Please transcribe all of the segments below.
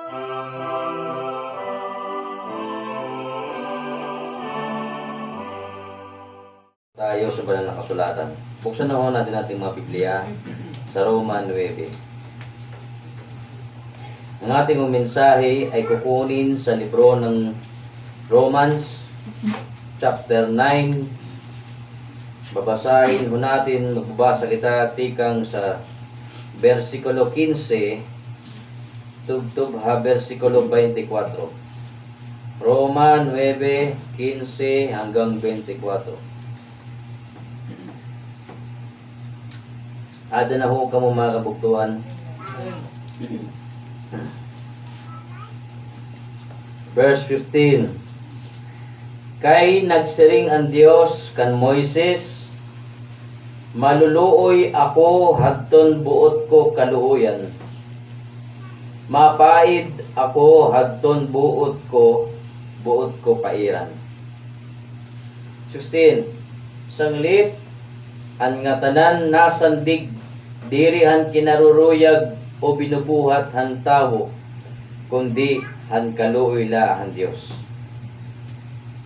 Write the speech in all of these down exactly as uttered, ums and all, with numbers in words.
Tayo sa Banal na Kasulatan. Buksan na ho natin ating mga Biblia sa Roma nuebe. Ang ating mensahe ay kukunin sa libro ng Romans, chapter nine. Babasahin ho natin, magbabasa kita tikang sa bersikulo kinse, tubtob ha bersikulo twenty-four. Roma nuebe, kinse hanggang twenty-four. Ada na ho kamo, mga kabugtoan. Verse fifteen. Kay nagsiring an Dios kan Moises, "Maluluoy ako hadton buot ko kaluoyan. Mapaid ako hadton buot ko, buot ko pairan." Sixteen. Sanglit an ngatanan nasandig diri han kinaruruyag o binubuhat han tawo, kundi han kaluoy la han Dios.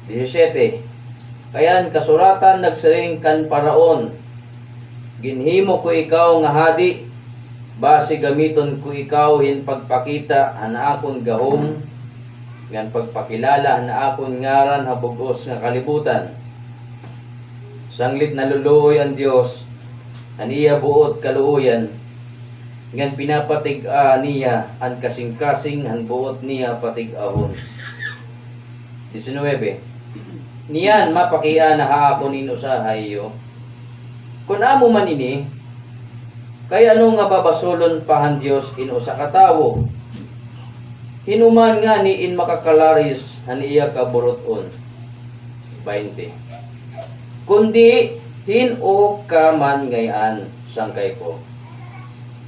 Disisyete. Kay an kasuratan nagsiring kan Faraon, "Ginhimo ko ikaw nga hadi, basi gamiton ko ikaw hin pagpakita han akon gahom, ngan pagpakilala han akon ngaran ha bug-os nga kalibutan." Sanglit naluluoy an Dios han iya buot kaluoyan, ngan pinapatig-a niya an kasingkasing han buot niya patig-ahon. Diecinueve. Niyan mapakiana ha akon in usa ha iyo. Kon amo man ini, kay ano nga babasolon pa han Dios in usa ka tawo? Hin-o man ngani in makakalaris han iya kaburut-on? Baynte. Kundi hin-o ka man ngay-an sangkay ko,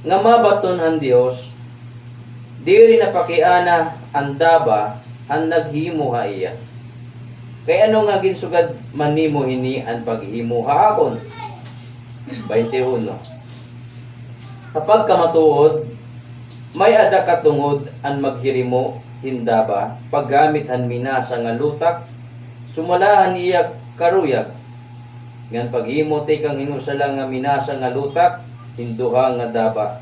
nga mabaton han Dios, diri napakiana an daba han naghimo ha iya. Kay ano nga ginsugad man nimo hini an paghimo ha akon? Baynte uno. Ha pagkamatuod, may-ada katungod an maghirimo hin daba paggamit han minasa nga lutak, sumala han iya karuyag, ngan paghimo tikang hin usa la nga minasa nga lutak hin duha nga daba.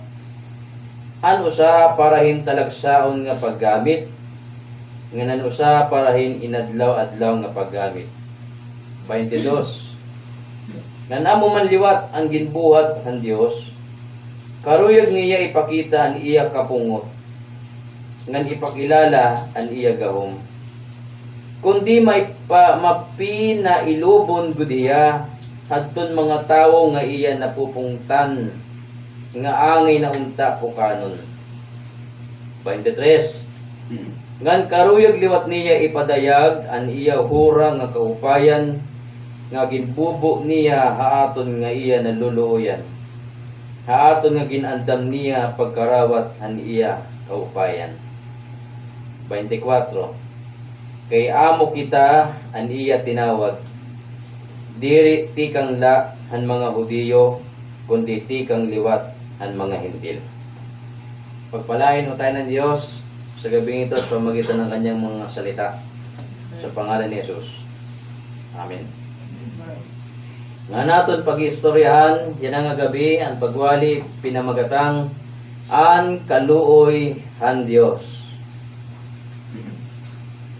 An usa para hin talagsaon nga paggamit, ngan an usa para hin inadlaw-adlaw nga paggamit. Baynte dos. Ngan amo man liwat an ginbuhat han Dios, karuyag niya ipakita an iya kapungot, ngan ipakilala an iya gahom. Kundi may pa-, mapinailubon gud hiya hadton mga tawo nga iya napupungtan, nga angay na unta pukanon. Baynte tres. Ngan karuyag liwat niya ipadayag an iya hura nga kaupayan nga ginbubo niya ha aton nga iya naluluoyan, ha aton nga gin-andam niya pagkarawat han iya kaupayan. Baynte kwatro. Kay amo kita an iya tinawag, diri tikang la han mga Judio, kundi tikang liwat han mga Hentil. Pagpalain ho tayo ng Diyos sa gabing ito sa pamagitan ng kanyang mga salita. Sa pangalan ni Jesus. Amen. Nga naton pag-iistoryahan yana nga gabi an pagwali pinamagatang An Kaluoy han Dios.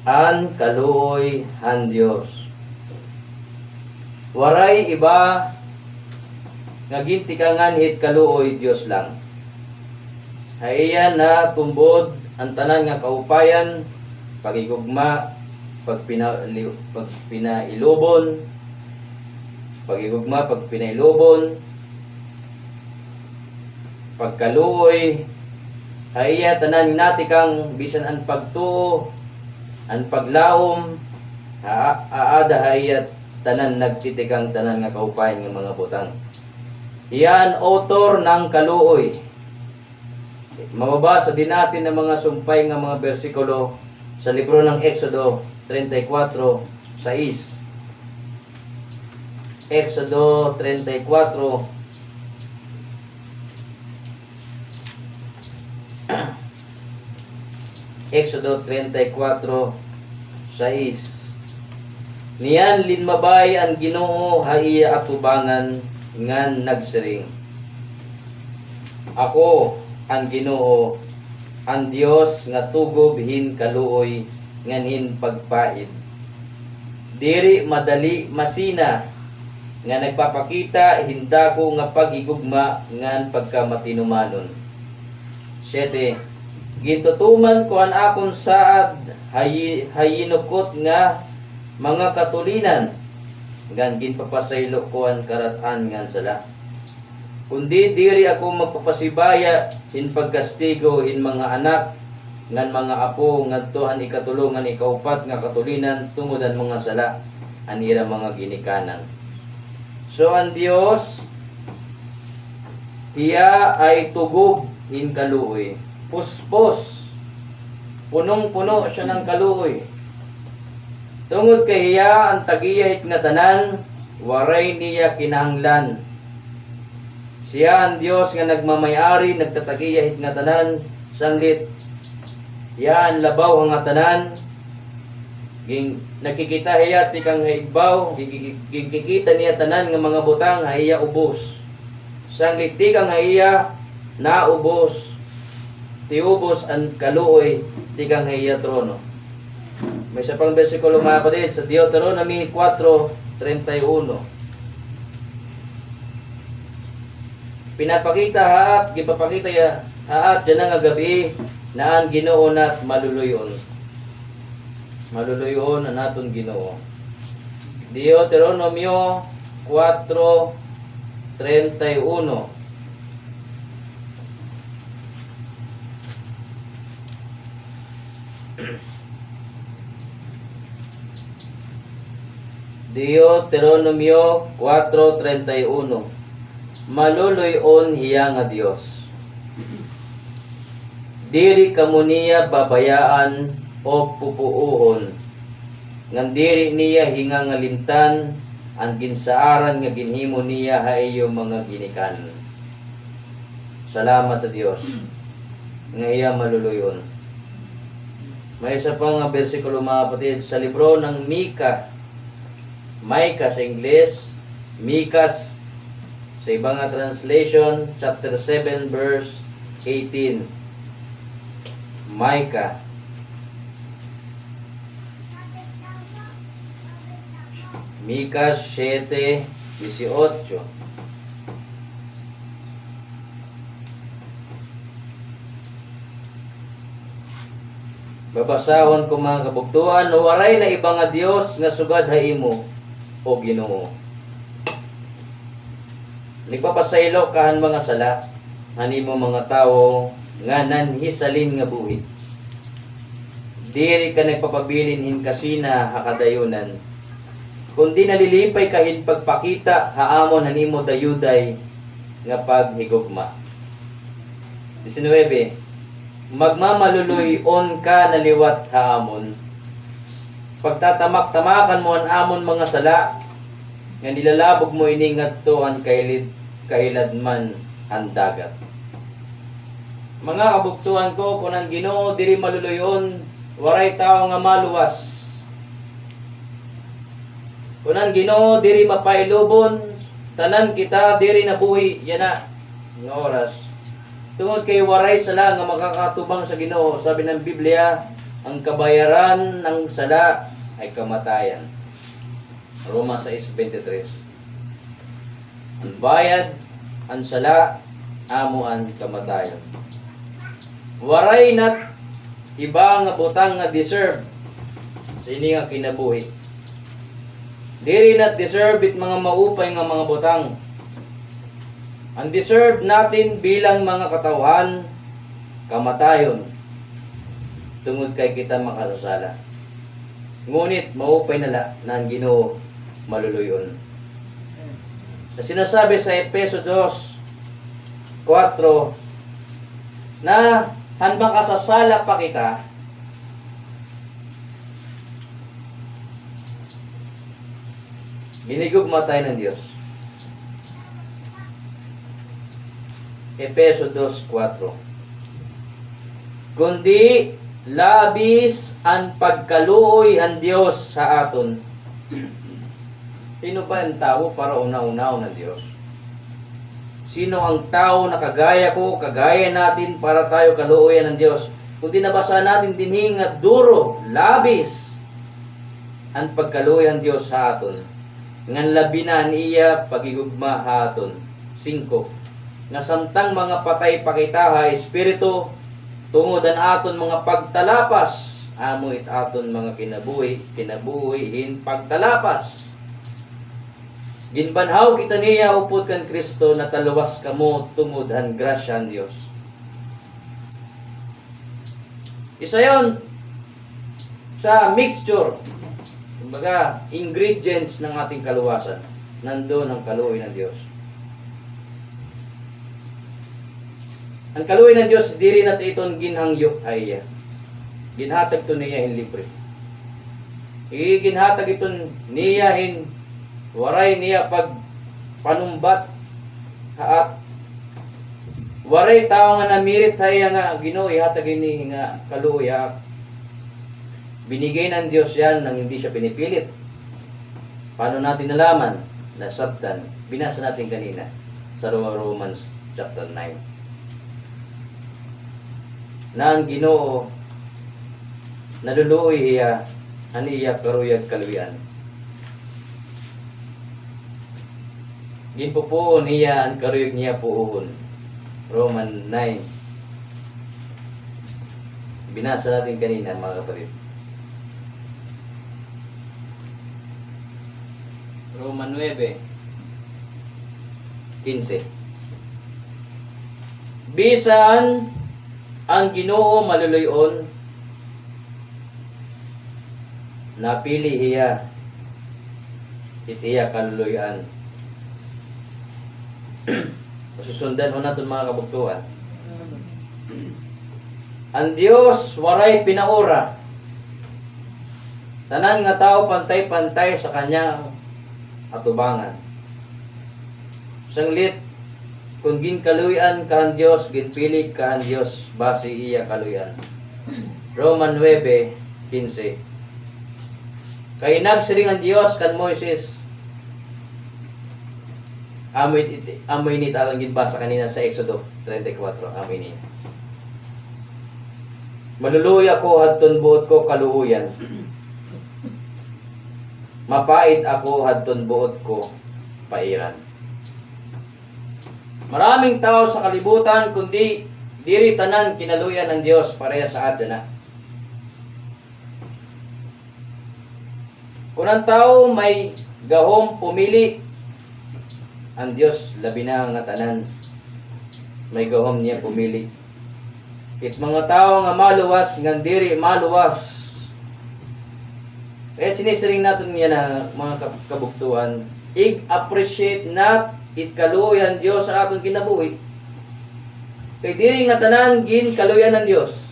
An Kaluoy han Dios. Waray iba nga gintikangan hit kaluoy, Dios lang. Ha iya natumbod an tanan nga kaupayan, paghigugma, pagpinali-, pagpinailubon, paghigugma, pagpinailubon, pagkaluoy, ha iya tanan natikang bisan an pagtuo, an paglaom, ha, aada ha iya tanan nagtitikang tanan nga kaupayan nga mga butang. Hiya an author ng kaluoy. Mababasa din natin ang mga sumpay nga mga bersikulo sa libro ng Exodo treinta y cuatro, sais. Exodo treinta y cuatro. Exodo treinta y cuatro, sais. Niyan linmabay an Ginoo ha iya atubangan ngan nagsiring, "Ako an Ginoo, an Dios nga tugob hin kaluoy ngan hin pagpaid. Diri madali masina, nga nagpapakita hin dako nga paghigugma ngan pagkamatinumanon." Siyete, "Gintutuman ko an akon saad ha yi-, ha yinukot nga mga katulinan, ngan ginpapasaylo ko an karat-an ngan sala. Kundi diri ako magpapasibaya hin pagkastigo hin mga anak ngan mga apo ngadto han ikatulo ngan ikaupat nga katulinan tungod han mga sala han ira mga ginikanan." So, an Dios, hiya ay tugob hin kaluoy, puspos, punong-puno siya ng kaluoy. Tungod kay hiya an tag-iya hit ngatanan, waray niya kinahanglan. Siya an Dios nga nagmamay-ari, nagtatag-iya hit ngatanan, sanglit hiya an labaw ha ngatanan. Gin-, nakikita hiya tikang ha igbaw, gin-, gin-, ginkikita niya tanan nga mga butang ha iya ubos. Sanglit tikang ha iya naubos, tiubos an kaluoy tikang ha iya trono. May isa pang bersikulo, mga kapatid, sa Deuteronomy four treinta y uno. Pinapakita haat, gipapakita ya haat yana nga gab-i na an Ginoo nat maluluy-on. Maluluy-on an aton Ginoo. Deuteronomio cuatro treinta y uno. Deuteronomio cuatro treinta y uno. Maluluy-on hiya nga Dios. Diri kamo niya babayaan o pupuohon, ngan diri niya hingangalimtan an ginsaaran nga ginhimo niya ha iyo mga ginikanan. Salamat sa Dios nga hiya maluluy-on. May isa pa nga bersikulo, mga kapatid, sa libro ng Mika, Micah sa Ingles, Mikas sa iba nga translation, chapter seven, verse eighteen. Micah. Mikas siete dieciocho. Babasahon ko, mga kabugtoan, waray na iba nga Dios nga sugad ha imo, O Ginoo. Nagpapasaylo ka han mga sala han imo mga tawo nga nanhisalin nga buhi. Diri ka nagpapabilin hin kasina ha kadayonan, kundi nalilipay ka hin pagpakita ha amon han imo dayuday nga paghigugma. Diecinuebe, magmamaluluy-on ka na liwat ha amon. Pagtatamak-tamakan mo an amon mga sala, ngan ilalabog mo ini ngadto han kahilid-, kahiladman han dagat. Mga kabugtoan ko, kun an Ginoo diri maluluy-on, waray tawo nga maluwas. Kun an Ginoo diri mapailubon, tanan kita diri nabuhi yana nga oras. Tungod kay waray sala nga makakatubang sa Ginoo, sabi ng Biblia, ang kabayaran ng sala ay kamatayan. Roma sais veintitrés. An bayad han sala amo an kamatayon. Waray nat iba nga butang nga deserve sini nga kinabuhi. Diri nat deserve it mga maupay nga mga butang. An deserve natin bilang mga katawhan, kamatayon, tungod kay kita makasasala. Ngunit maupay na la na an Ginoo maluluy-on. Sa sinasabi sa Efeso dos kuwatro, na han makasasala pa kita, ginigugma tayo ng Diyos. Efeso dos kuwatro. Kundi Labis an pagkaluoy han Dios ha aton. Sino ba an tawo para una-unahon an Dios? Sino ang tao na kagaya ko, kagaya natin, para tayo kaluoyan ng Diyos? Kundi nabasa natin dinhi nga duro, labis an pagkaluoy han Dios ha aton, ngan labi na an iya paghigugma ha aton. Singko, nga samtang mga patay pa kita ha espiritu, tungod han aton mga pagtalapas, amo it aton mga kinabuhi, kinabuhi hin pagtalapas. Ginbanhaw kita niya upod kan Cristo, nataluwas kamo tungod han grasya han Dios. Isa yon sa mixture, kumbaga, ingredients ng ating kaluwasan. Nandun ang kaluoy ng Diyos. Ang kaluoy ng Diyos, diri na iton ginhangyo ha iya. Ginhatag to niya hin libre. Iginhatag iton niya hin waray niya pagpanumbat haat. Waray tawo nga namirit ha iya nga, "Ginoo, ihatag ini nga kaluoy ha ak." Binigay ng Diyos yan nang hindi siya pinipilit. Paano natin nalaman? Nasabtan. Binasa natin kanina sa Ro-, Romans chapter nine. Na an Ginoo, naluluoy hiya an iya karuyag kaluy-an. Ginpupuon hiya an karuyag niya puuhon. Roman nine. Binasa natin kanina, mga kapatid. Roman nuebe, kinse. Bisan an Ginoo maluluy-on, napili hiya it iya kaluluy-an. Masusundan ho naton, mga kabugtoan. An Dios waray pinaura. Tanan nga tawo pantay-pantay sa kanya atubangan. Sanglit, kon ginkaluy-an ka han Dios, ginpili ka han Dios basi iya kaluy-an. Roman nuebe, kinse. Kay nagsiring an Dios kan Moises, amo it-, amo ini it aton ginbasa kanina sa Exodo treinta y cuatro, amo ini. Maluluoy ako hadton buot ko kaluoyan. Mapaid ako hadton buot ko pairan. Maraming tawo sa kalibutan, kundi diri tanan kinaluy-an ng Diyos, parehas sa adya na. Kon an tawo may gahom pumili, an Diyos labi na nga tanan may gahom niya pumili. It mga tawo nga maluwas ngan diri maluwas. Kay sinisiring naton yana, mga kab-, kabugtoan, ig-appreciate nat it kaluoy han Diyos sa aton kinabuhi. Kay diri ngatanan ginkaluy-an han Diyos.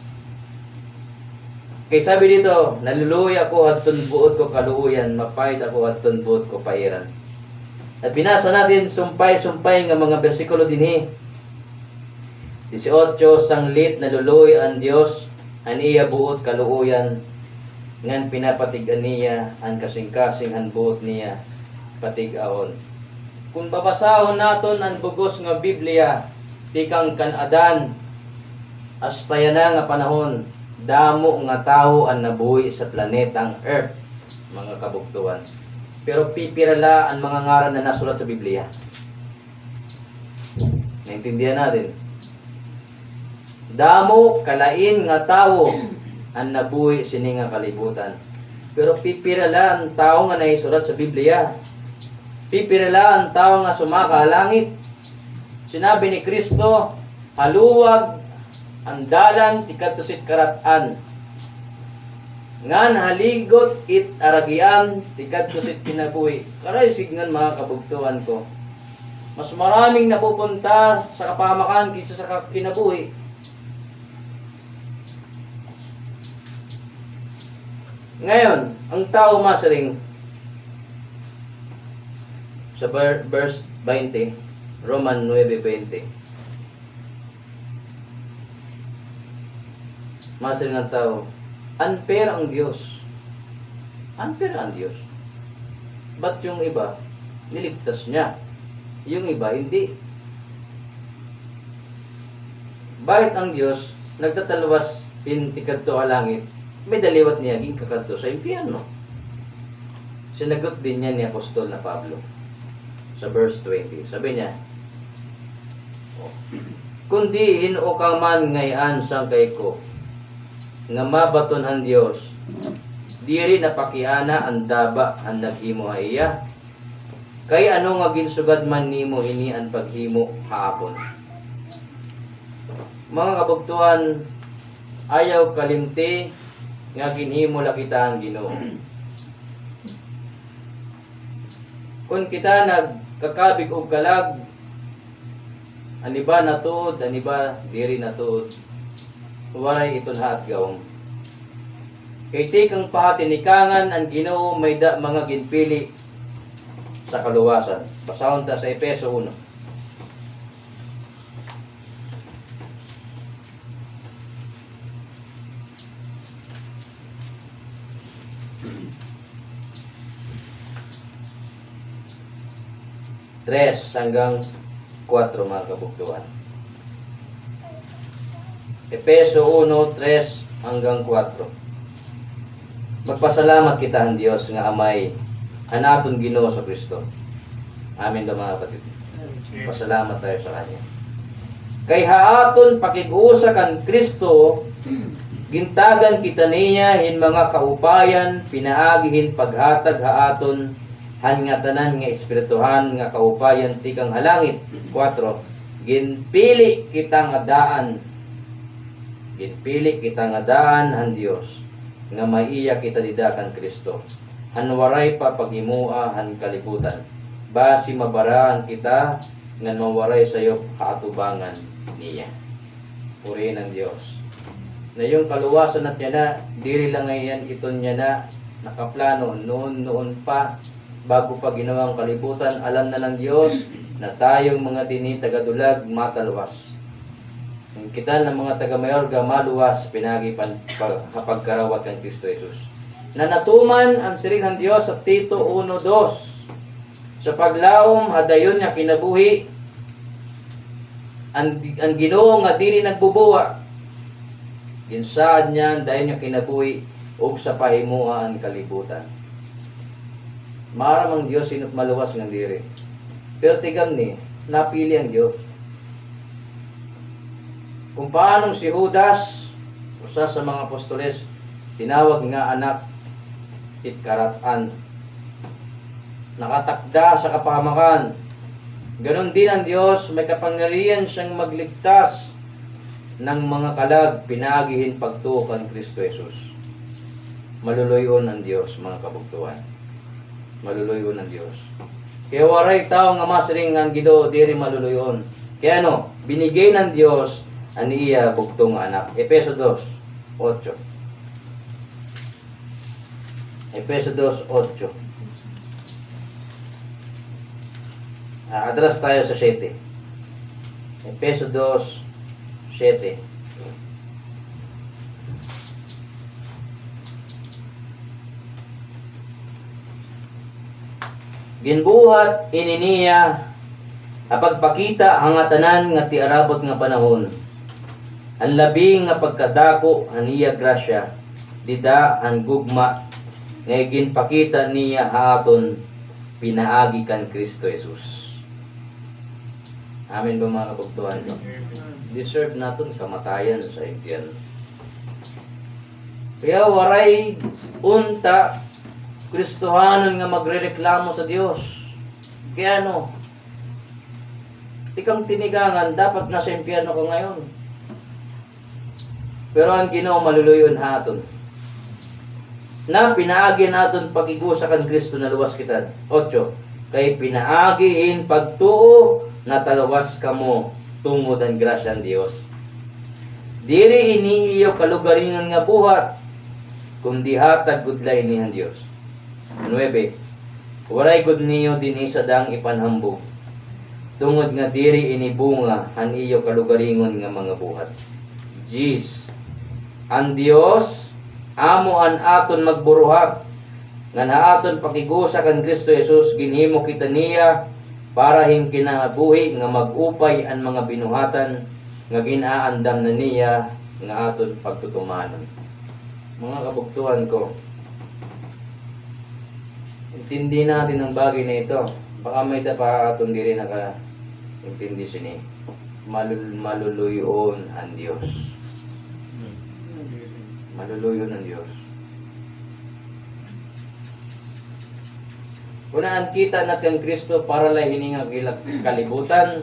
Kay sabi dito, "Naluluoy ako hadton buot ko kaluoyan, mapaid ako hadton buot ko pairan." At binasa natin sumpay-sumpay nga mga bersikulo dinhi. Dieciocho, sanglit naluluoy an Diyos an iya buot kaluoyan, ngan pinapatig-a niya an kasingkasing han buot niya patig-ahon. Kon babasahon naton an bug-os nga Biblia, tikang kan Adan, hasta yana nga panahon, damo nga tawo an nabuhi sa planetang Earth, mga kabugtoan. Pero pipira la an mga ngaran na nasulat sa Biblia. Naintindihan natin? Damo, kalain nga tawo an nabuhi sini nga kalibutan. Pero pipira la an tawo nga naisurat sa Biblia. Pipira la an tawo nga sumaka ha langit. Sinabi ni Cristo, "Haluwag an dalan tikadto sa it karat-an, ngan haligot it aragian tikadto sa it kinabuhi." Karay sidngon, mga kabugtoan ko, mas maraming napupunta sa kapahamakan kaysa sa ka-, kinabuhi. Ngayon, ang tawo masiring sa ver-, verse twenty, Roman nuebe twenty, Masiring an tawo, unfair ang Diyos. Unfair ang Diyos. Ba't yung iba, niligtas niya? Yung iba, hindi. Bakit ang Diyos nagtatalwas hin tikadto ha langit, may-ada liwat niya ginkakadto sa impyerno? Sinagot din niya ni apostol na Pablo sa verse twenty. Sabi niya, "Kundi hin-o ka man ngay-an sangkay ko, nga mabaton han Diyos, diri na pakiana an daba han naghimo ha iya? Kay ano nga ginsugad man nimo ini an paghimo ha akon?" Mga kabugtoan, ayaw kalimti nga ginhimo la kita han Ginoo. Kon kita nagkakabig og kalag, an iba natuod, an iba diri natuod, waray iton haat gawom. Kay tikang pa ha tinikangan an Ginoo may-ada mga ginpili sa kaluwasan. Basahon ta sa Efeso uno. Tres hanggang kuwatro, mga kabugtoan. Efeso uno, tres hanggang kuwatro. Magpasalamat kita han Dios nga Amay han aton Ginoo Jesu-Cristo. Amen daw, mga kapatid. Pasalamat tayo sa Kanya. Kay ha aton pakig-usa kan Cristo, gintagan kita niya hin mga kaupayan pinaagi hin paghatag ha aton han ngatanan nga espirituhan nga kaupayan tikang ha langit. Kuwatro, ginpili kita nga daan. Ginpili kita nga daan han Dios, nga maiya kita dida kan Cristo, han waray pa paghimoa han kalibutan, basi mabaraan kita ngan mawaray sayop ha atubangan niya. Purihin an Dios. Na yung kaluwasan nat yana, diri la ngay-an iton yana nakaplano, noon-noon pa, bago pa ginawa an kalibutan, alam na ng Diyos na tayong mga dinhi taga-Dulag matalwas. Kung kita nga mga taga-Mayorga maluwas, pinaagi pa, pa, ha pagkarawat kan Kristo Jesus. Nanatuman an siring han Dios sa Tito uno dos. Sa paglaom ha dayon nga kinabuhi, an, an Ginoo nga diri nagbubuwa, ginsaad niya an dayon nga kinabuhi ug sa pahimoa an kalibutan. Maaram an Dios hin-o it maluwas ngan diri. Pero tigam ni, napili an Dios. Kung paanong si Judas, usa sa mga apostoles, tinawag nga anak it karat-an, nakatakda sa kapahamakan. Ganun din ang Diyos, may kapangyarihan siyang magligtas ng mga kalag pinaagi hin pagtuo kan Kristo Jesus. Maluluy-on ang Diyos, mga kabugtuan. Maluluy-on ang Diyos. Kaya waray tawo nga masiring nga an Ginoo diri maluluy-on. Kay ano, binigay ng Diyos an iya bugtong nga anak. Efeso dos, otso. Efeso dos, otso. Ah, atras tayo sa siyete. Efeso dos, siyete. Ginbuhat ini niya ha pagpakita ha ngatanan nga tiarabot nga panahon, an labi nga pagkadako han iya grasya, dida an gugma nga iginpakita niya ha aton pinaagi kan Kristo Jesus. Amen ba, mga kabugtuan? Deserve naton kamatayan sa impyerno. Kaya waray unta Kristohanon nga magrereklamo sa Dios. Kaya ano, tikang tinikangan, dapat nasa impyerno ka ngayon. Pero an Ginoo maluluy-on ha aton. Na pinaagi han aton pakig-usa kan Kristo naluwas kita. Otso, kay pinaagi hin pagtuo nataluwas kamo tungod han grasya han Dios. Diri ini iyo kalugaringon nga buhat, kundi hatag gud la ini han Dios. Nuebe, waray gud niyo dinhi sadang ipanhambog, tungod nga diri ini bunga han iyo kalugaringon nga mga buhat. Diyes, An Dios amo an aton magburuhat, ngan ha aton pakig-usa kan Cristo Jesus, ginhimo kita niya para hin kinabuhi nga mag-upay an mga binuhatan nga gin-aandam na niya nga aton pagtutumanon. Mga kabugtoan ko, intindi natin ang bagay na ito. Baka may-ada pa aton diri nakaintindi sini. Malul-, maluluy-on an Dios. Maluluy-on an Dios. Kon an kita na kan Cristo para la hini nga gila-, kalibutan,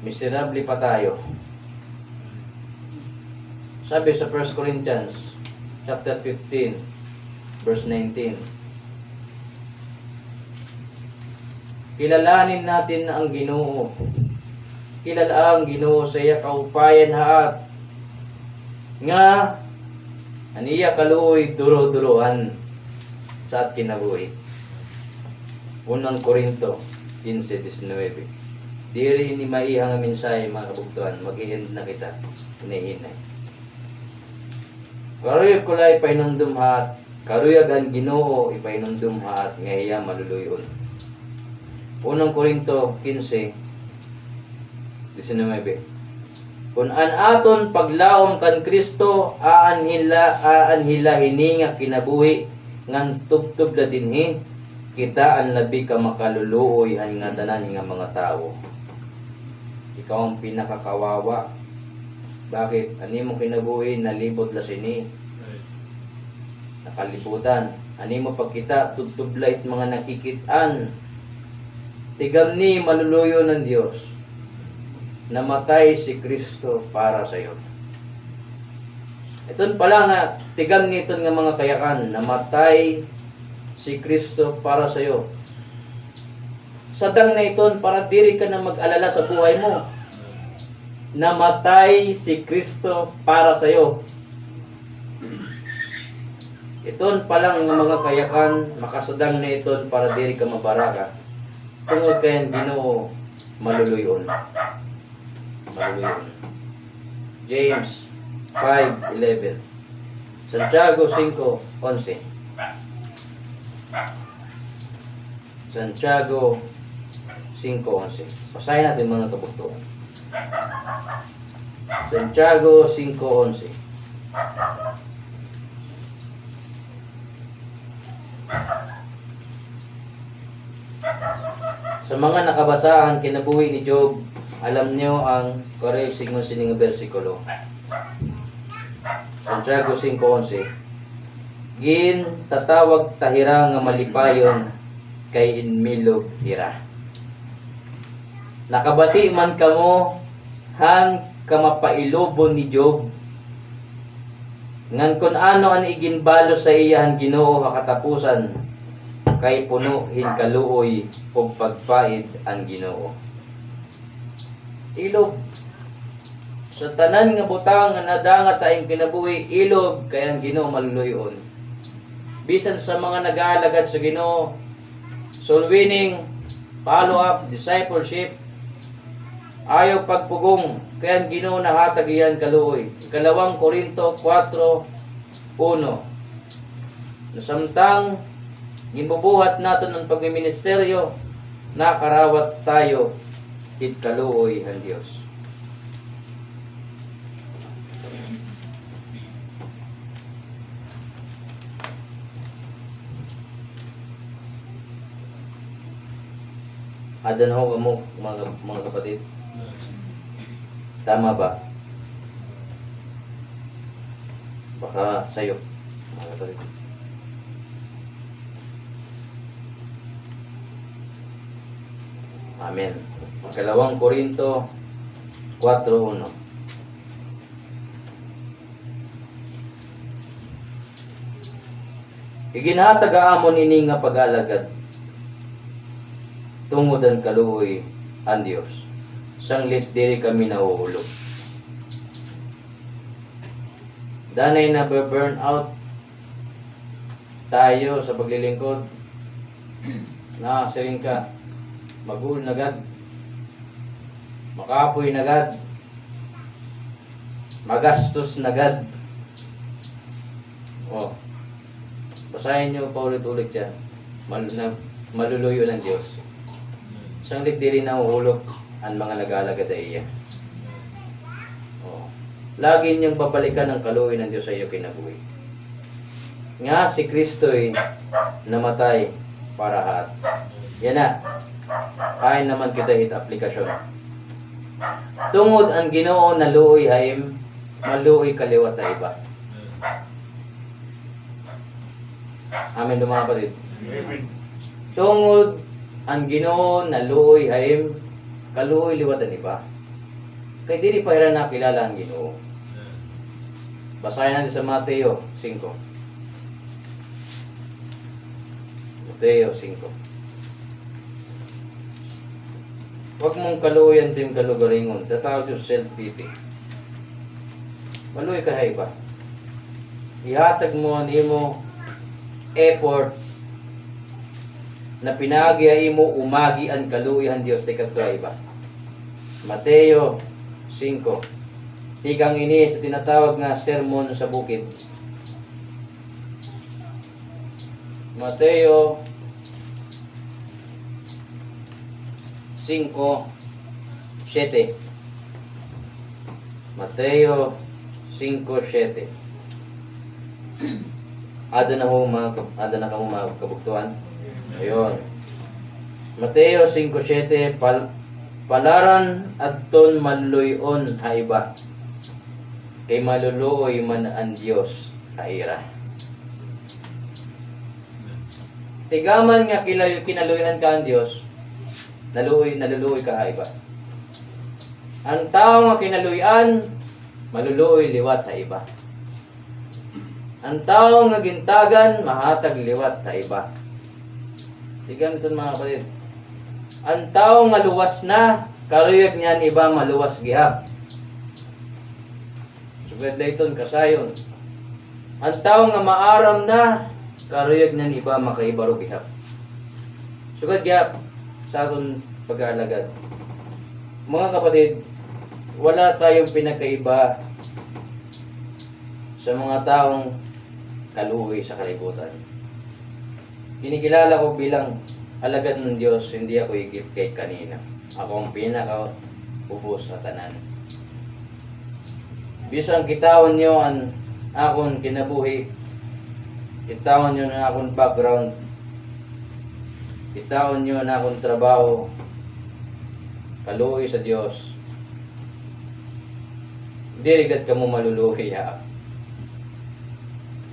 miserable pa tayo. Sabi sa First Corinthians chapter fifteen, verse nineteen, "Kilalanin natin ang Ginoo. Kilala ang Ginoo sa iya kaupayan ha at nga an iya kaluoy duro-duroan sa at kinabuhi." Unang Korinto quince diecinueve. Diri ini maiha nga mensahe, mga kabugtoan. Mag-i-end na kita. Hinay-hinay. Karuyag ko la ipahinumdom ha at, karuyag an Ginoo ipahinumdom ha at nga hiya maluluy-on. Unang Korinto quince diecinueve. Kon an aton paglaom kan Cristo aanhi la, aanhi la hini nga kinabuhi ngan tubtob la dinhi, kita an labi ka makaluluoy han ngatanan nga mga tawo. Ikaw an pinakakawawa. Bakit? An imo kinabuhi nalibot la sini. Nakalibutan. An imo pagkita, tubtob la it mga nakikit-an. Tigamni, maluluy-on an Dios. Namatay si Cristo para sayo. Iton pala nga, tigamni iton nga mga kayakan, namatay si Cristo para sayo. Sadang na iton para diri ka na mag-alala sa buhay mo. Namatay si Cristo para sayo. Iton pala nga mga kayakan, makasadang na iton para diri ka mabaraka. Tungod kay an Ginoo maluluy-on. Maluluy-on. James five eleven. Santiago cinco once. Santiago cinco once. Basahin natin, mga kabugtoan. Santiago cinco once. Sa mga nakabasa han kinabuhi ni Job, alam niyo ang karuyag sidngon sini nga bersikulo. Santiago cinco once, "Gintatawag ta hira nga malipayon kay inmilob hira." Nakabati man kamo han kamapailobon ni Job, ngan kon ano an iginbalos sa iya han Ginoo ha katapusan, kay puno hin kaluoy ug pagpaid an Ginoo. Ilob. Sa tanan nga butang nga nadangat ha imo kinabuhi, ilob kay an Ginoo maluluy-on. Bisan sa mga nag-aalagad sa Ginoo, soul winning, follow up, discipleship, ayaw pagpugong, kay an Ginoo nahatag hiya hin kaluoy. Ikalawang Korinto kuwatro uno. Na samtang ginbubuhat naton an pagmiministeryo, nakarawat tayo hit kaluoy han Dios. Ada na ho kamo, mga, mga kapatid. Tama ba? Baka sayo, mga kapatid. Amen. Ikalawang Korinto kuwatro uno. Iginhatag ha amon ini nga pag-alagad tungod han kaluoy han Dios, sanglit diri kami nahuhulog. Danay nabu-burn out tayo sa paglilingkod. Nasiring ka, mag-uol na gad, makapoy na gad, magastos na gad. Basahin niyo paulit-ulit yan. Mal-, na, maluluy-on an Diyos. Sanglit diri nahuhulop an mga nag-aalagad ha iya. Oo. Lagi niyong babalikan an kaluoy han Diyos ha iyo kinabuhi. Nga si Kristo'y namatay para ha aton. Yana. Hain naman kita hit aplikasyon. Tungod an Ginoo naluoy ha im, maluoy ka liwat ha iba. Amen, mga kapatid. Amen. Tungod an Ginoo naluoy ha im, kaluoy liwat han iba. Kay diri pa hira nakilala an Ginoo. Basahin natin sa Mateo singko. Mateo singko. Huwag mong kaluoyan tim kalugaringon. Tatawag siya self-pity. Maluoy ka ha iba. Ihatag mo an imo effort na pinaagi ha imo umagi an kaluoy han Diyos tikadto ha iba. Mateo singko. Tikang ini sa tinatawag nga Sermon sa Bukid. Mateo singko siyete. Mateo singko siyete. Ada na ho, mga kab-, ada na kamo, mga kabugtuan? Ayun. Mateo singko siyete, pal-, palaran adton maluloy-on ha iba, kay maluluoy man an Diyos ha ira. Tigaman nga kilay-, kinaluy-an ka han Diyos, naluoy, naluluoy ka ha iba. An tawo nga kinaluy-an, maluluoy liwat ha iba. An tawo nga gintagan, mahatag liwat ha iba. Tigaman iton, mga kapatid. An tawo nga luwas na, karuyag niya an iba maluwas gihap. Sugad la iton kasayon. An tawo nga maaram na, karuyag niya an iba makahibaro gihap. Sugad gihap sa aton pag-aalagad. Mga kapatid, wala tayong pinagkaiba sa mga taong kaluoy sa kalibutan. Kinikilala ko bilang alagad ng Diyos, hindi ako higit kay kanino. Ako ang pinakaubos sa tanan. Bisan kitaon niyo an akon kinabuhi, kitaon niyo an akon background, kitaon niyo an akon trabaho, kaluoy sa Diyos. Diri gad kamo maluluoy ha.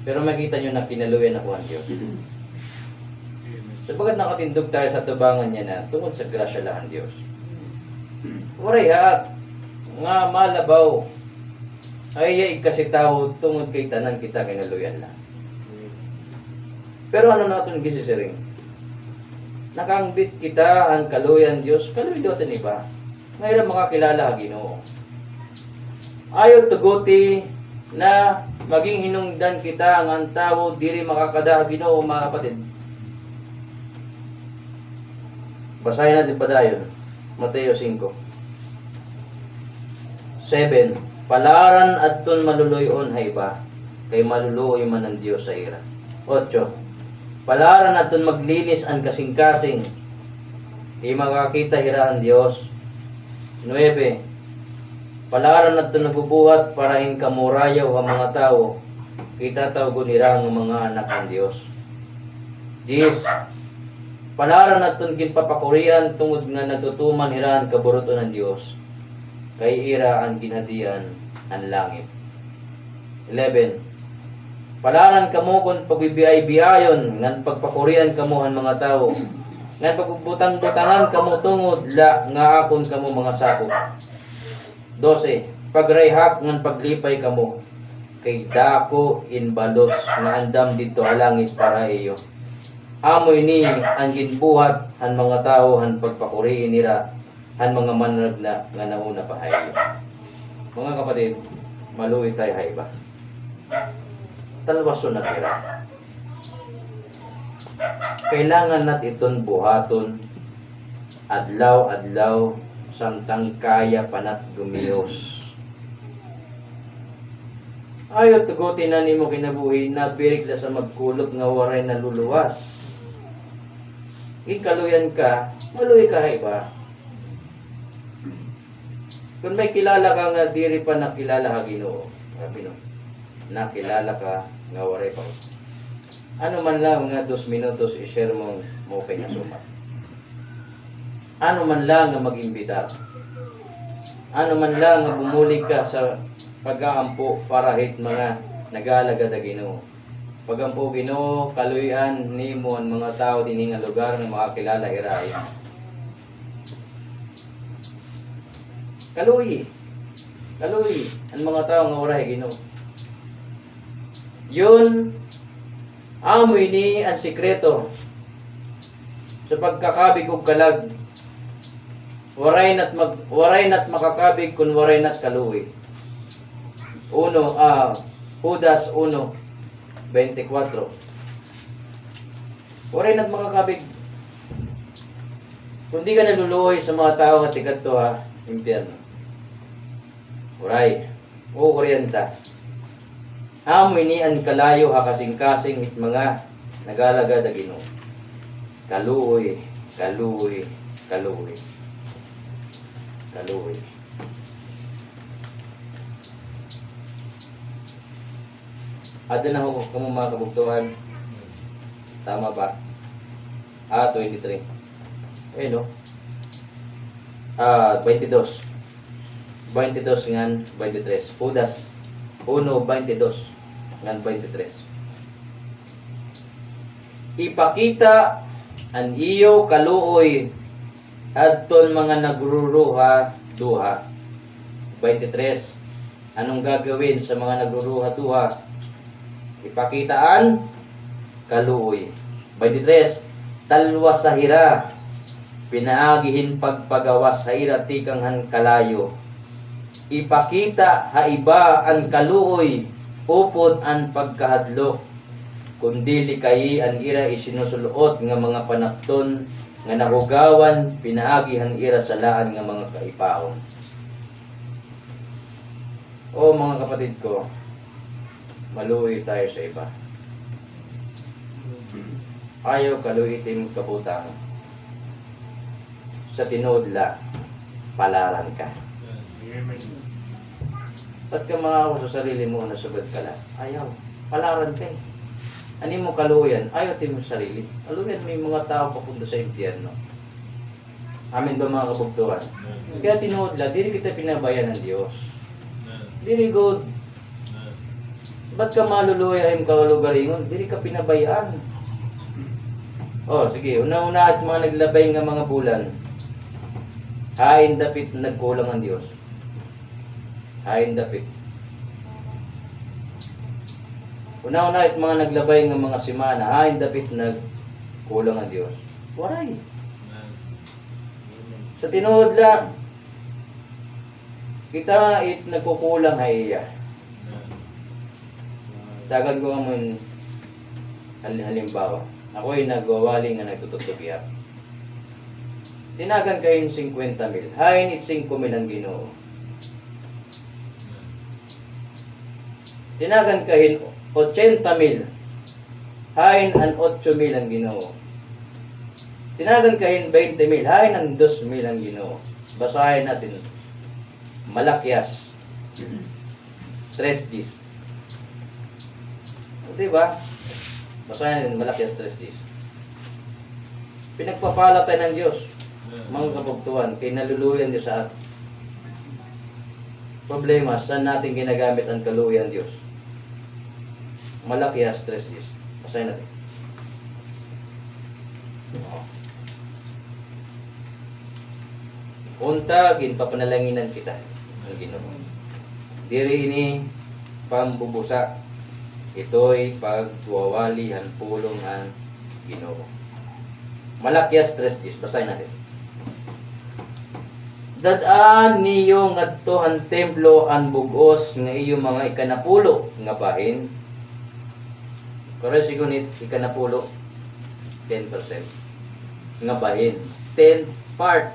Pero makita niyo na kinaluoyan ako han Diyos. Sapagkat nakatindog tayo sa atubangan niya na tungod sa grasya la han Diyos. Waray ha nga malabaw. Ay, iya igkasi tawo tungod kay tanan kita kinaluoyan la. Pero ano naton gisisiring? Nakaangbit kita han kaluoy han Diyos, kaluoy liwat han iba. Nga ira makakilala ha Ginoo. Ayaw tuguti na maging hinungdan kita nga an tawo diri makakada ha Ginoo, mga kapatid. Basahin natin padayon, Mateo singko. Seven, palaran adton maluloy-on ha iba, kay maluluoy man an Diyos ha ira. Otso, palaran adton maglinis an kasingkasing, kay makakita hira han Diyos. Nuebe, palaran adton nagbubuhat para hin kamurayaw ha mga tawo, kay tatawgon hira nga mga anak han Diyos. Diyes, palaran adton ginpapakurian tungod nga nagtutuman hira han kaburut-on han Diyos, kay ira an ginhadian han langit. Eleven, palaran kamo kon pagbibiay-biayon ngan pagpakurian kamo han mga tawo, ngan pagbutang-butangan kamo tungod la nga akon kamo mga sakop. Dose, pagrayhak ngan paglipay kamo, kay dako in balos nga andam didto ha langit para ha iyo. Amo ini an ginbuhat han mga tawo han pagpakurii nira han mga manragna nga nauna pa ha iyo. Mga kapatid, maluoy tayo ha iba. Talwason nat ira. Kailangan nat iton buhaton adlaw-adlaw samtang kaya pa nat gumihos. Ayaw tugotin an imo kinabuhi, nabirik la sa magkulop nga waray naluluwas. Ginkaluy-an ka, maluoy ka ha iba. Kon may kilala ka nga diri pa nakilala ha Ginoo, sabi no, nakilala ka nga waray pa. Ano man lang nga dos minutos i-share mo, mo kay nga sumat. Ano man lang nga mag-imbitar. Ano man lang nga bumulig ka sa pag-aampo para hit mga nag-aalagad ha Ginoo. Pag-ampo, Ginoo, kaluy-an nimo an mga tawo dinhi nga lugar nga makakilala hira ha imo. Kaluy. Kaluy an mga tawo nga waray ha Ginoo. Yun, amo ini an sikreto sa pagkakabig og kalag. Waray na't mag-, waray na't makakabig kun waray na't kaluoy. Uno, ah, Judas uno, twenty-four. Waray na't makakabig. Kun di ka naluluoy sa mga tawo nga tikadto ha impyerno. Waray. O, kuryenta. Amo ini an kalayo ha kasingkasing hit mga nag-alagad ha Ginoo. Kaluoy, kaluoy, kaluoy. Kaluoy. Ada na ho kamo, mga kabugtoan. Tama ba? Ah, twenty-three. Ayun, no? Ah, twenty-two. Twenty-two ngan twenty-three. Judas uno, twenty-two ngan twenty-three. Ipakita an iyo kaluoy adton mga nagruruha-duha. Twenty-three. Anong gagawin sa mga nagruruha-duha? Ipakita an kaluoy. Twenty-three, talwasa hira pinaagi hin pagpagawas ha ira tikang han kalayo. Ipakita ha iba an kaluoy upod an pagkahadlok, kundi likayi an ira isinusul-ot nga mga panapton nga nahugawan pinaagi han ira salaan nga mga kaipahon. O, mga kapatid ko, maluoy tayo sa iba. Ayaw kaluoy it im kabutangan. Sa tinuod la, palaran ka. Ba't ka mangawa sa sarili mo nga sugad ka la? Ayaw. Palaran ka, eh. An imo kaluoyan, ayaw it im sarili. Kaluoyan mo it mga tawo papunta sa impyerno. Amen ba, mga kabugtoan? Amen. Kay tinuod la, diri kita pinabayaan han Dios. Amen. Diri gud. Amen. Ba't ka maluluoy ha im kalugaringon? Diri ka pinabayaan. O, sige, una-una it mga naglabay nga mga bulan. Hain dapit nagkulang an Dios? Hain dapit? Una-una it mga naglabay nga mga semana, hain dapit nagkulang an Dios? Waray. Amen. Sa tinuod la, kita it nagkukulang ha iya. Tagan ko kamo hin hal-, halimbawa. Ako'y nagwawali nga nagtututugya. Tinagan ka hin singkwenta mil. Hain it singko mil han Ginoo? Tinagan ka hin otsenta mil. Hain an otso mil han Ginoo? Tinagan ka hin baynte mil. Hain an dos mil han Ginoo? Basahin natin. Malakias tres diyes. O, di ba? Basahin natin Malakias tres diyes. Pinagpapala tayo ng Diyos, mga kabugtuan, kay naluluoy an Diyos sa atin. Problema, saan natin ginagamit ang kaluoy ang Diyos? Malakias tres diyes. Basahin natin. Oo. Unta, ginpapanalanginan kita ng Ginoo. Diri ini pambubusa, ito'y pagwawali han pulong han Ginoo. Malakias tres diyes, basahin natin. Dad-a niyo ngadto han templo an bug-os nga iyo mga ikanapulo nga bahin. Pero sigunit, ikanapulo, ten percent nga bahin. Ten part,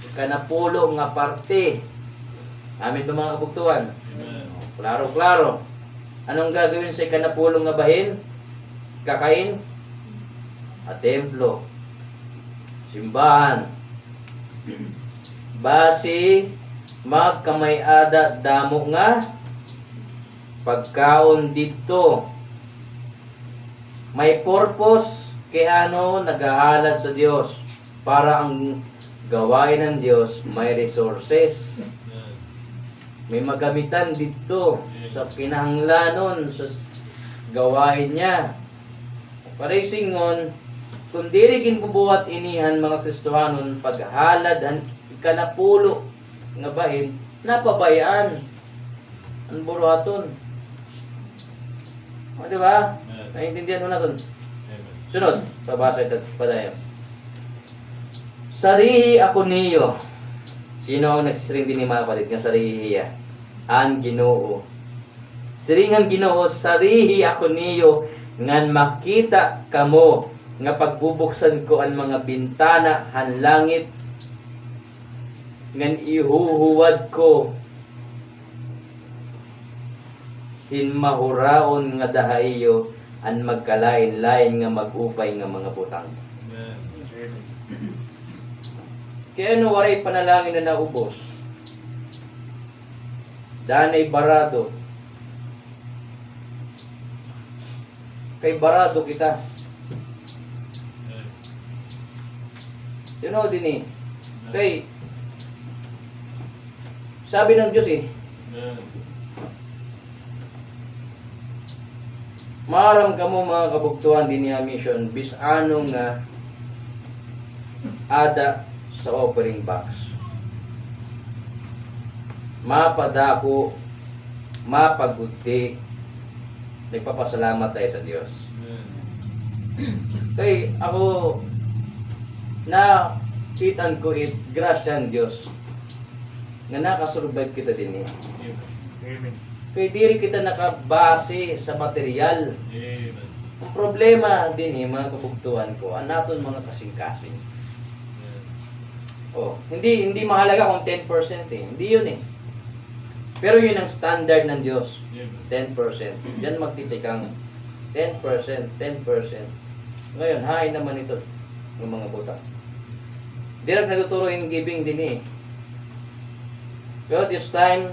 ikanapulo nga parte. Amen ba, mga kabugtuan? Amen. Klaro, klaro. Anong gagawin sa ikanapulo nga bahin? Kakain? Ha templo. Simbahan. Basi magkamay-ada damo nga pagkaon didto. May purpose kay ano naghahalad sa Dios para ang gawain ng Dios may resources. May magamitan didto sa kinahanglanon sa gawain niya. Para isingon, kung diri ginbubuhat ini han mga Kristohanon, paghalad han ikanapulo nga bahin, napabay-an an buruhaton. O, di ba? Yes. Naintindihan mo na ton. Amen. Sunod, pabasa ito, padayon. Sarihi ako niyo. Sino ang nagsisiring dinhi, mga kapatid, nga sarihi hiya? An Ginoo. Siring han Ginoo, sarihi ako niyo ngan makita kamo nga pagbubuksan ko an mga bintana han langit ngan ihuhuwad ko hin mahuraon ngada ha iyo an magkalain-lain nga mag-upay nga mga butang. Amen. Kay ano waray panalangin na naubos? Danay barado. Kay barado kita. You know, dinhi. Kay, sabi ng Diyos eh, maaram kamo, mga kabugtuan, dinhi ha mission, bisan nga ada sa offering box. Mapadako, mapagudti, nagpapasalamat tayo sa Diyos. Amen. Kay ako, nakit-an ko it grasya han Diyos nga nakasurvive kita dinhi. Amen. Kay diri kita nakabase sa material. Amen. Ang problema dinhi, mga kabugtuan ko, an aton mga kasingkasing. Amen. Oh, hindi, hindi mahalaga kung ten percent eh. Hindi yun eh. Pero yun ang standard ng Diyos. Amen. Ten percent. Diyan magtitikang ten percent, ten percent. Ngayon, hain naman ito ng mga buta. Diri ak nagtuturo hin giving dinhi eh. Pero this time,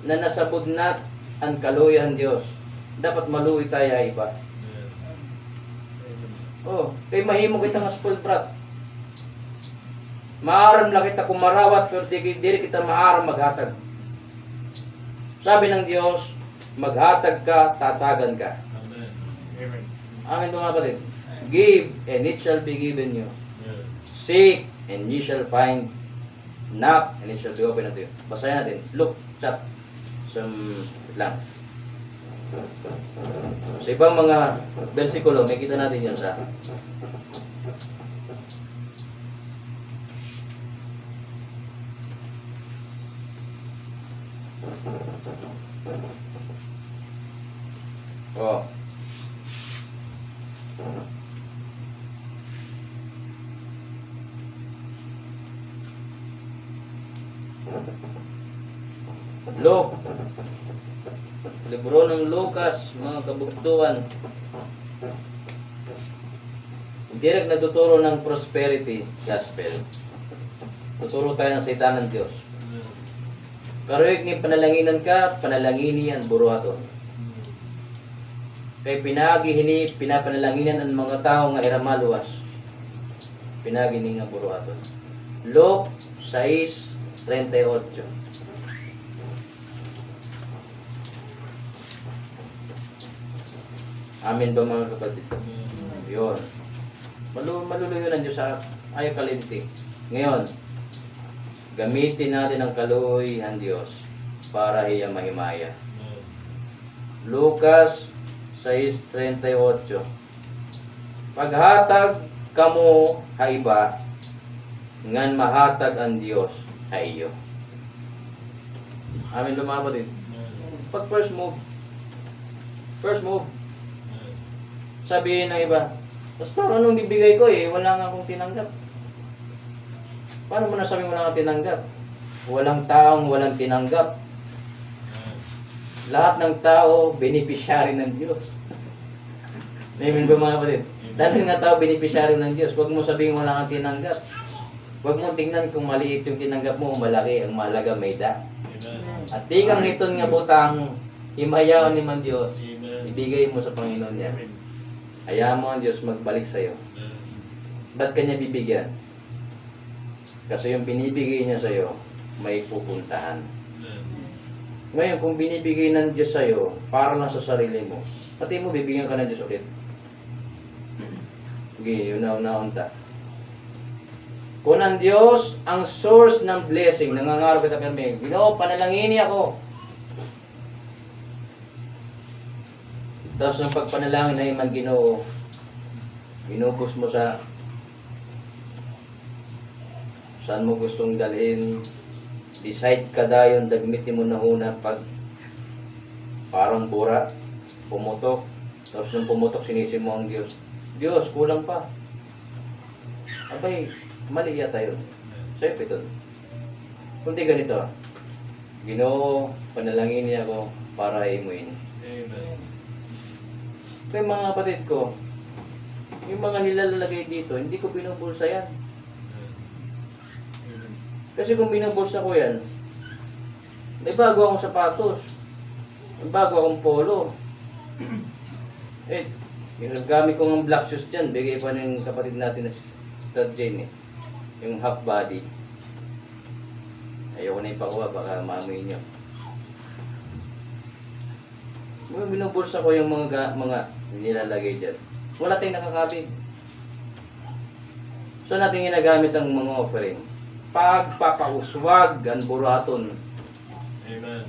na nasabod nat an kaluoy han Diyos, dapat maluoy tayo ha iba. Oh, kay mahimo kita nga spoiled brat. Maaram la kita kumarawat, pero di, diri kita maaram maghatag. Sabi ng Diyos, maghatag ka, tatagan ka. Amen. Amen. Amen, mga kapatid. Give, and it shall be given you. Amen. Seek, and ye shall find. Knock, and it shall be open unto you. Basahin natin. Luke chapter, some, lang. Sa ibang mga bersikulo, makikita natin yan sa Oh. Luke. Libro ng Lucas, mga kabugtuan. Diri ak nagtuturo ng prosperity gospel. Tuturo tayo ng salita ng Diyos. Karuyag nga panalanginan ka, panalangini an buruhaton. Kay pinaagi hini, pinapanalanginan an mga tawo nga ira maluwas. Pinaagi hini nga buruhaton. Luke sais treinta y ocho. Amen ba, mga kapatid? Yun. Malu-, maluluyo ng Diyos sa ayaw kalimti. Ngayon, gamitin natin ang kaluoy ng Diyos para hiya mahimaya. Lucas sais treinta y ocho. Paghatag kamo ha iba, ngan mahatag an Diyos ha iyo. Amen ba, mga kapatid? Pag first move. First move. Sabi ng iba, "Pastor, anong bibigay ko eh? Wala nga akong tinanggap." Paano mo nasabing wala kang tinanggap? Walang taong walang tinanggap. Lahat ng tao, beneficiary ng Diyos. Amen ba, mga kapatid? Lahat ng tao, beneficiary ng Diyos. Huwag mo sabihing wala kang tinanggap. Huwag mo tingnan kung maliit yung tinanggap mo o malaki. Ang mahalaga, may da. Amen. At tikang hiton nga butang, himayaon ni man Diyos, Amen. Ibigay mo sa Panginoon niya. Amen. Hayaan mo ang Diyos magbalik sa'yo. Amen. Ba't ka niya bibigyan? Kasi yung binibigay niya sa'yo, may pupuntahan. Amen. Ngayon, kung binibigay ng Diyos sa'yo, para lang sa sarili mo, pati mo, bibigyan ka ng Diyos ulit. Sige, yun na, una unta. Kung ang Diyos ang source ng blessing, nangangarap kita kami, "Ginoo, panalangini ako." Tapos ang pagpanalangin ay man Ginoo, inubos mo sa saan mo gustong dalhin, decide ka dayon, dagmit nimo nahuna pag parang bura, pumutok. Tapos nung pumutok, sinisi mo ang Diyos. "Diyos, kulang pa." Abay, mali yata yun. Sa'yo pa ito. Kundi ganito, "Ginoo, panalangini ako para ha imo ini." Amen. Kaya mga kapatid ko, yung mga nilalagay dito, hindi ko binubulsa yan. Amen. Kasi kung binubulsa ko yan, may bago akong sapatos, may bago akong polo. Eh, ginagamit ko ng black shoes dyan, bigay pa ng kapatid natin na si Sister Jane eh. Yung half body. Ayoko na ipakuha, baka maamoy niyo. Yung binubulsa ko yung mga ga-, mga nilalagay dyan. Wala tayong nakakabig. So, natin ginagamit ang mga offering. Pagpapauswag ang buraton. Amen.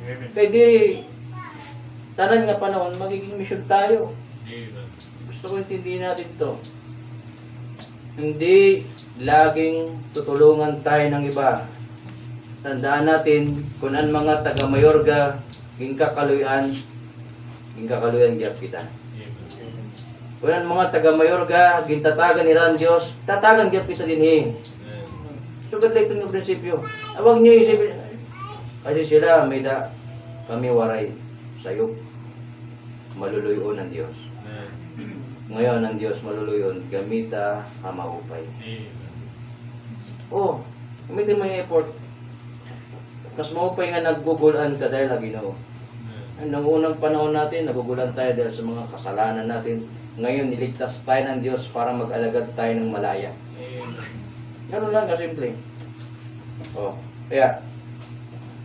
Amen. Kay di, tanan nga panahon, magiging misyon tayo. Amen. Gusto ko intindihin natin to. Hindi laging tutulungan tayo ng iba. Tandaan natin, kung an mga taga-Mayorga, ginkakaluy-an, ginkakaluy-an gyap kita. Amen. Kung an mga taga-Mayorga, gintatagan nira an Diyos, tatagan gyap kita dinhi. Amen. Sugad la iton nga prinsipyo. Huwag niyo isipin, kasi sila may da, kami waray. Sayop. Maluluy-on an Diyos. Amen. Ngayon, an Diyos maluluy-on, gamita ha maupay. Amen. Oh, gamitin mo yung effort. Mas maupay nga naggugul-an ka dahil ha Ginoo. Amen. Noong unang panahon natin, naggugul-an tayo dahil sa mga kasalanan natin. Ngayon, niligtas tayo ng Diyos para mag-alagad tayo ng malaya. Amen. Ganun lang kasimple. Oh, kaya,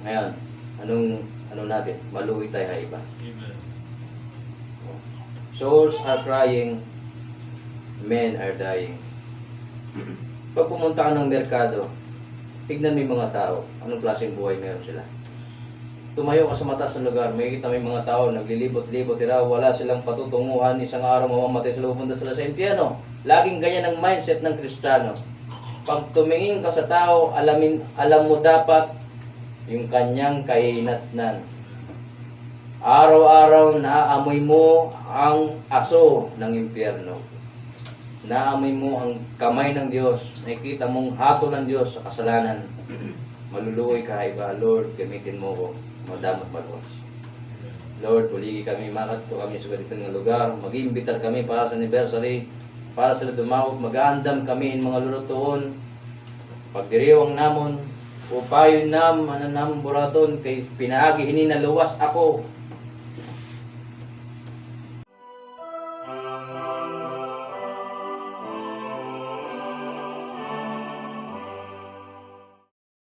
ngayon, anong, ano natin? Maluoy tayo ha iba. Amen. Oh. Souls are crying, men are dying. Pag pumunta ka ng merkado, tignan mo yung mga tao. Anong klaseng buhay meron sila? Tumayo ka sa mataas na lugar, makikita mo yung mga tao, naglilibot-libot sila, wala silang patutunguhan, isang araw mamamatay sila, pupunta sila sa impyerno. Laging ganyan ang mindset ng Kristiyano. Pag tumingin ka sa tao, alamin, alam mo dapat yung kanyang kahinatnan. Araw-araw naaamoy mo ang aso ng impyerno. Naamoy mo ang kamay ng Diyos. Nakikita mong hatol ng Diyos sa kasalanan. Maluluoy ka ha iba, "Lord, gamitin mo ko, madamo it maluwas." Lord, buligi kami, makadto kami sa ganito nga lugar. Mag-iimbitar kami para sa anniversary, para sila dumaog. Mag-aandam kami hin mga lulutoon. Pagdiriwang namon, upayon nam, ano namon buraton, kay pinaagi hini naluwas ako.